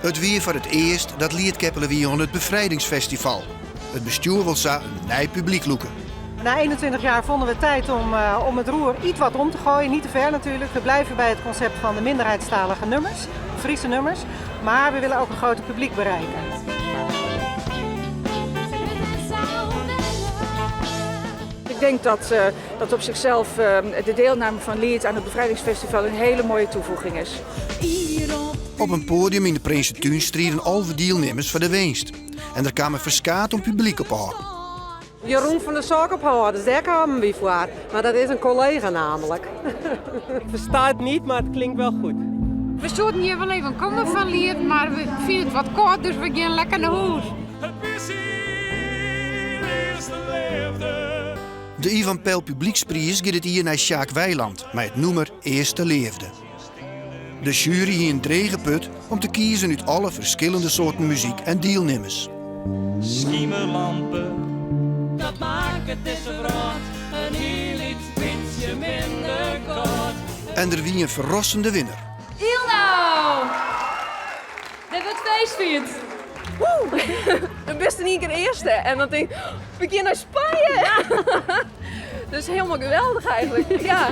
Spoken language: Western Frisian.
It wie foar it earst dat Liet keppele wie oan it Befrijdingsfestival. It bestjoer wol sa in nij publyk lûke. Na 21 jaar vonden we het tijd om, uh, om het roer iets wat om te gooien. Niet te ver natuurlijk. We blijven bij het concept van de minderheidstalige nummers, Friese nummers. Maar we willen ook een groter publiek bereiken. Ik denk dat, uh, dat op zichzelf uh, de deelname van Liet aan het Bevrijdingsfestival een hele mooie toevoeging is. Op in poadium yn de Prinsetún striden 11 dielnimmers foar de winst. En der kaam in ferskaat oan publyk op ôf. Jeroen van de Sokophâlders, dêr kamen wy foar. Mar dat is in kollega namelijk. Ik versta het niet, maar het klinkt wel goed. We soenen hjir wol even komme fan Liet, mar we fine it wat kâld, dus we geane lekker nei hûs. De Ivan Pel Publykspriis giet dit jier nei Sjaak Weiland mei it nûmer Earste Leafde. De sjuery hie in drege put om te kiezen út alle ferskillende soarten muzyk en dielnimmers. Skimerlampen, dat makket dizze wrâld in hiel lyts bytsje minder kâld. En der wie in ferrassende winner. Ilno! Der wurdt feest fierd. Woe! Dan bist yn ien kear earste en dan tink ik, we gean nei Spanje! Dus helemaal geweldich eigenlijk, ja.